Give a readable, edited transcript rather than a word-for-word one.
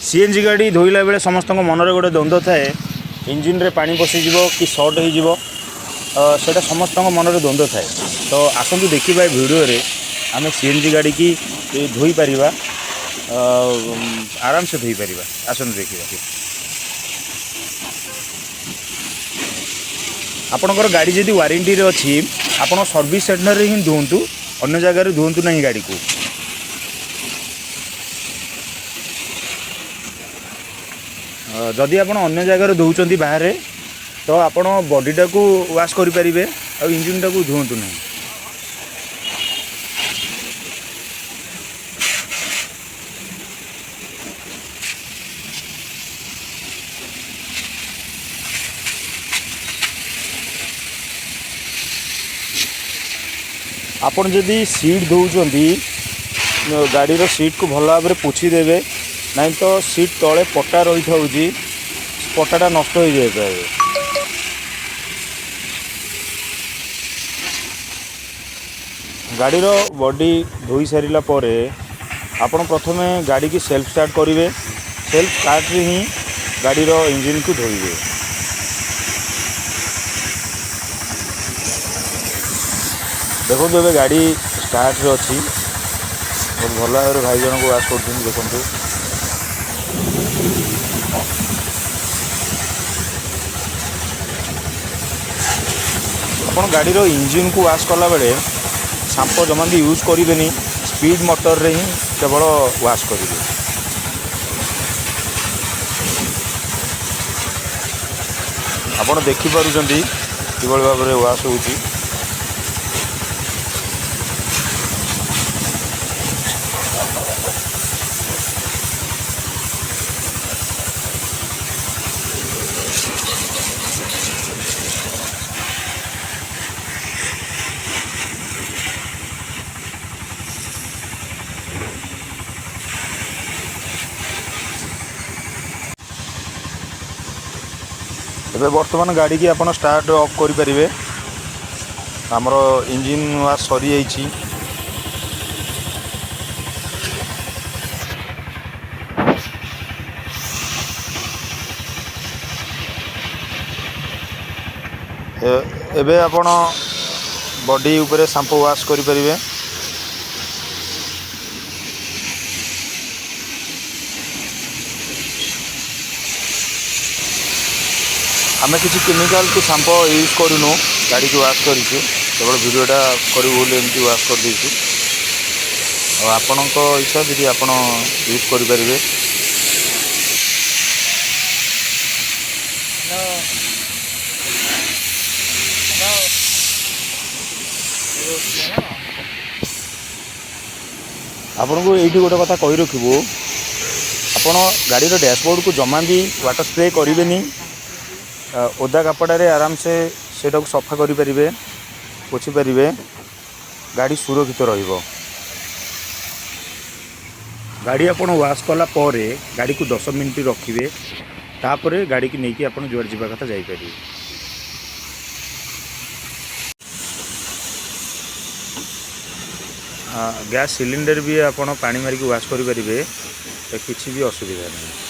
CNG ଗାଡ଼ି ଧୋଇଲା ବେଳେ ସମସ୍ତଙ୍କ ମନରେ ଗୋଟେ ଦ୍ୱନ୍ଦ୍ୱ ଥାଏ, ଇଞ୍ଜିନ୍ରେ ପାଣି ପଶିଯିବ କି ସର୍ଟ ହେଇଯିବ। ସେଇଟା ସମସ୍ତଙ୍କ ମନରେ ଦ୍ୱନ୍ଦ୍ୱ ଥାଏ। ତ ଆସନ୍ତୁ ଦେଖିବା, ଏ ଭିଡ଼ିଓରେ ଆମେ ସିଏନ୍ଜି ଗାଡ଼ିକି ଧୋଇପାରିବା, ଆରାମସେ ଧୋଇପାରିବା। ଆସନ୍ତୁ ଦେଖିବା। ଆପଣଙ୍କର ଗାଡ଼ି ଯଦି ୱାରେଣ୍ଟିରେ ଅଛି, ଆପଣ ସର୍ଭିସ୍ ସେଣ୍ଟରରେ ହିଁ ଧୁଅନ୍ତୁ, ଅନ୍ୟ ଜାଗାରେ ଧୁଅନ୍ତୁ ନାହିଁ ଗାଡ଼ିକୁ। ଯଦି ଆପଣ ଅନ୍ୟ ଜାଗାରେ ଧୋଉଛନ୍ତି ବାହାରେ, ତ ଆପଣ ବଡ଼ିଟାକୁ ୱାଶ୍ କରିପାରିବେ ଆଉ ଇଞ୍ଜିନ୍ଟାକୁ ଧୁଅନ୍ତୁ ନାହିଁ। ଆପଣ ଯଦି ସିଟ୍ ଧୋଉଛନ୍ତି, ଗାଡ଼ିର ସିଟ୍କୁ ଭଲ ଭାବରେ ପୋଛି ଦେବେ, ନାହିଁ ତ ସିଟ୍ ତଳେ ପଟା ରହିଥାଉଛି, ପଟାଟା ନଷ୍ଟ ହୋଇଯାଇପାରେ। ଗାଡ଼ିର ବଡି ଧୋଇ ସାରିଲା ପରେ ଆପଣ ପ୍ରଥମେ ଗାଡ଼ିକି ସେଲ୍ଫ ଷ୍ଟାର୍ଟ କରିବେ। ସେଲ୍ଫ ଷ୍ଟାର୍ଟରେ ହିଁ ଗାଡ଼ିର ଇଞ୍ଜିନ୍କୁ ଧୋଇବେ। ଦେଖନ୍ତୁ, ଏବେ ଗାଡ଼ି ଷ୍ଟାର୍ଟରେ ଅଛି। ବହୁତ ଭଲ ଭାବରେ ଭାଇ ଜଣକୁ ୱାଶ୍ କରୁଛନ୍ତି, ଦେଖନ୍ତୁ। ଆପଣ ଗାଡ଼ିର ଇଞ୍ଜିନ୍କୁ ୱାଶ୍ କଲାବେଳେ ସାମ୍ପୋ ଜମା ବି ୟୁଜ୍ କରିବେନି। ସ୍ପିଡ଼୍ ମଟରରେ ହିଁ କେବଳ ୱାଶ୍ କରିବେ। ଆପଣ ଦେଖିପାରୁଛନ୍ତି କିଭଳି ଭାବରେ ୱାଶ୍ ହେଉଛି। ଏବେ ବର୍ତ୍ତମାନ ଗାଡ଼ିକି ଆପଣ ଷ୍ଟାର୍ଟ ଅଫ୍ କରିପାରିବେ। ଆମର ଇଞ୍ଜିନ୍ ୱାଶ୍ ସରିଯାଇଛି। ଏବେ ଆପଣ ବଡି ଉପରେ ସାମ୍ପୋ ୱାଶ୍ କରିପାରିବେ। ଆମେ କିଛି କେମିକାଲ କି ସାମ୍ପୋ ୟୁଜ୍ କରୁନୁ, ଗାଡ଼ିକୁ ୱାଶ୍ କରିଛୁ। କେବଳ ଭିଡ଼ିଓଟା କରିବୁ ବୋଲି ଏମିତି ୱାଶ୍ କରିଦେଇଛୁ। ଆଉ ଆପଣଙ୍କ ଇଚ୍ଛା, ଯଦି ଆପଣ ୟୁଜ୍ କରିପାରିବେ। Hello, hello. ନା। ଆପଣଙ୍କୁ ଏଇଠି ଗୋଟେ କଥା କହି ରଖିବୁ, ଆପଣ ଗାଡ଼ିର ଡ୍ୟାସବୋର୍ଡ଼କୁ ଜମା ବି ୱାଟର୍ ସ୍ପ୍ରେ କରିବେନି। ଓଦା କପଡ଼ାରେ ଆରାମସେ ସେଇଟାକୁ ସଫା କରିପାରିବେ, ପୋଛିପାରିବେ, ଗାଡ଼ି ସୁରକ୍ଷିତ ରହିବ। ଗାଡ଼ି ଆପଣ ୱାଶ୍ କଲା ପରେ ଗାଡ଼ିକୁ 10 ମିନିଟ୍ ରଖିବେ। ତାପରେ ଗାଡ଼ିକି ନେଇକି ଆପଣ ଯୁଆଡ଼େ ଯିବା କଥା ଯାଇପାରିବେ। ଗ୍ୟାସ୍ ସିଲିଣ୍ଡର ବି ଆପଣ ପାଣି ମାରିକି ୱାଶ୍ କରିପାରିବେ, ତ କିଛି ବି ଅସୁବିଧା ନାହିଁ।